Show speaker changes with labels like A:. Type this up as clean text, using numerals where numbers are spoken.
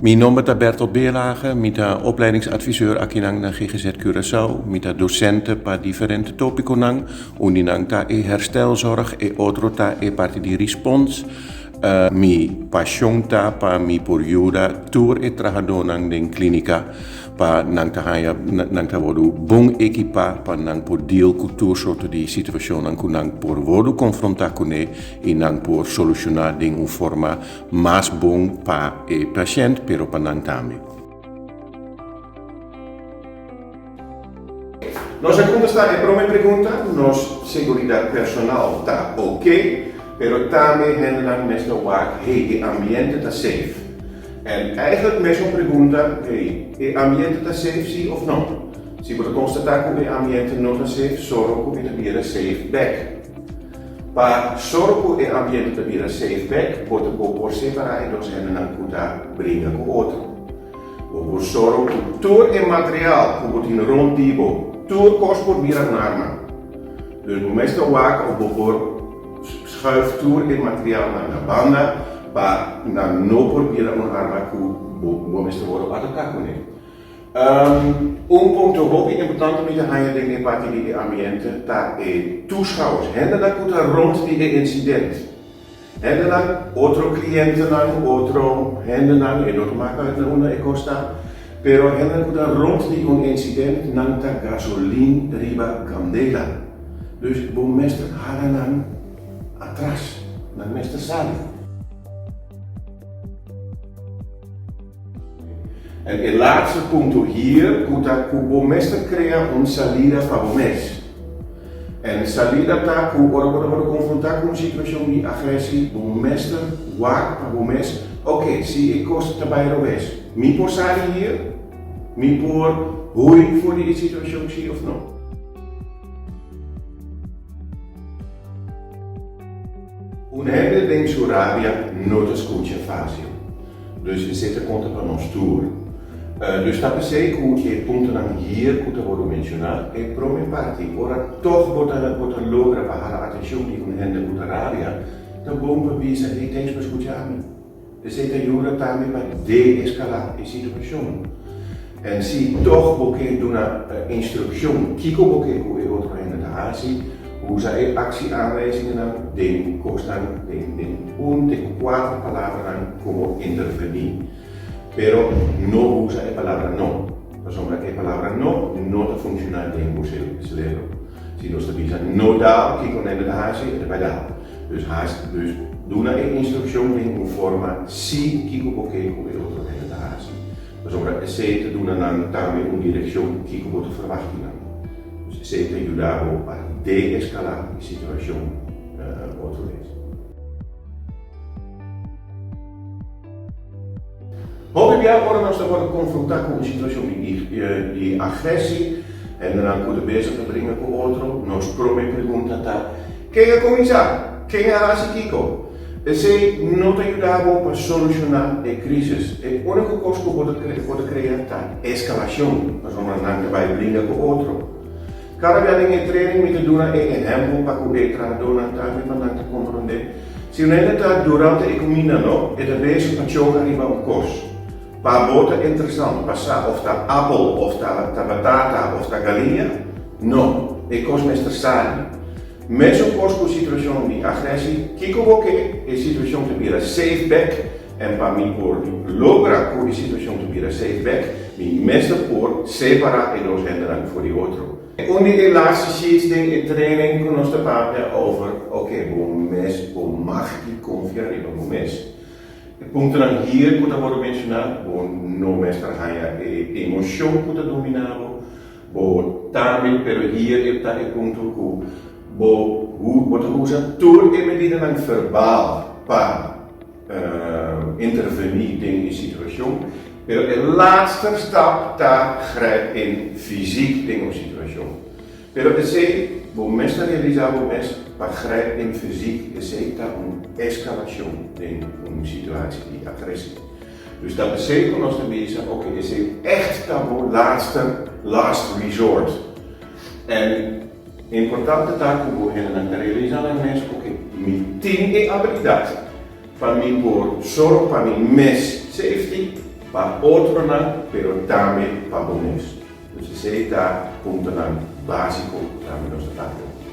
A: Mi nomber ta Bertolt Beerlage, mi ta opleidingsadviseur akinan na GGZ Curaçao. Mi ta docente pa diferente topiconan, un di nan ta e herstelzorg, e otro ta e parti di respons. Mi pasion ta pa mi por yuda tur e trahadónan den klínika pa nan ta haña nan ta wòrdu bon ekipá pa nan por deal ku tur sorto di situashonnan ku nan por wòrdu konfrontá kuné i nan por solushoná den un forma mas bon pa e pashènt pero pa nan tambe. Nos a kontestá e promé pregunta, nos seguridat personal ta ok, pero tambe hendenan mester wak hey e ambiente ta safe. En eigenlijk mesun pregunta, hey e ambiente ta safe si of no? Si bo ta konstatá ku e ambiente no ta safe, sòru ku e ta bira safe bèk. Pa sòru ku e ambiente ta bira safe bèk, bo ta bo por separá e dos hendenan ku ta bringa ku otro. Bo por sòru ku tur e material ku bo tin rònt di bo, tur kos por bira un arma. Dus bo mester wak of bo por schuif tur e materialnan na banda pa nan no por bira un arma ku bo mester wòrdu ataká kuné. Un punto hopi importante mi ta haña den e parti di e ambiente ta e toeschouwers, hendenan ku ta rònt di e insident. Hendenan, otro klientenan, otro hendenan, e no ta maka uit na unda e kos ta, pero hendenan ku ta rònt di un insident, nan ta gasolin riba kandela. Dus bo mester hala nan atras, nan mester sali. En e laatste punto hier ku ta ku bo mester krea un salida pa bo mes. En salida ta ku ora bo ta wòrdu konfrontá ku un situashon di agresi bo mester wak pa bo mes, oke si e kos ta bai robes mi por sali hier? Mi por hui for di e situashon si òf no? Un hende den su rabia no ta skucha fásil. Dus esei ta konta pa nos tur. Dus ta p'esei ku e puntonan hier ku ta wòrdu menshoná, e promé parti, ora tòg bo ta bo ta logra pa hala atenshon di un hende ku ta rabia, ta bon pa bisa, Hey, thanks pa skucha mi. Esei ta yuda tambe pa de-eskalá e situashon. En si tòg bo ke duna instrukshon kiko bo ke ku e otro hende ta hasi, usa e aksi-aanwijzingennan den kosnan den den un te ku kuater palabranan komo intervení. Pero no usa e palabra no, pasobra e palabra no no ta funshoná den bo selebro. Si nos ta bisa no dal, kiko nan hende ta hasi? E ta bai dal. Dus hasi, dus duna e instrukshon den un forma si kiko bo ke ku e otro hende ta hasi. Pasobra esei ta duna nan tambe un direkshon kiko bo ta ferwagt di nan. Dus esei ta yuda bo pa de-eskalá e situashon otro bes. Hopi bia ora nos ta wòrdu konfrontá ku un situashon di agresi, hendenan ku ta bezig ta bringa ku otro, nos promé pregunta ta, Ken a kuminsá? Ken a hasi kiko? Esei no ta yuda bo pa solushoná e krísis. E úniko kos ku bo ta bo ta krea ta eskalashon, pasobra nan ta bai bringa ku otro. Kada bia den e training mi ta duna e ehèmpel pa ku e trahadónan tambe pa nan ta komprondé. Si un hende ta durante e kuminda no, e ta bezig pa choka riba un kos. Pa bo ta interesant pa sa of ta apel of ta ta batata of ta galiña? No, e kos mester sali. Mesun kos ku situashon di agresi, kiko bo ke e situashon ta bira safe bek en pa mi por logra ku e situashon ta bira safe bek mi mester por separa e dos hendenan for di otro. Un di e laatste sheets den e training ku nos ta papia over, oke bo mes bo mag di konfia riba bo mes. E puntonan hier ku ta wòrdu menshoná, bo no mester haña e emoshon ku ta dominá bo, Bo tambe, pero hier e ta e punto ku bo bo ta usa tur e medidanan verbal pa intervení den e situashon, pero e laatste stap ta grijp in fysiek den un situashon. Pero esei bo mes ta realisá bo mes pa grijp in fysiek esei ta un eskalashon den un situatie di agressie. Dus ta p'esei ku nos ta bisa, oke, esei ègt ta bo laatste, last resort. En importante ta ku bo hendenan ta realisá nan mes, oke, mi tin e abilidat pa mi por sòru pa mi mes safety. Pa otronan, pero tambe pa bo mes. Dus esei ta puntonan básiko ku tambe nos ta papia.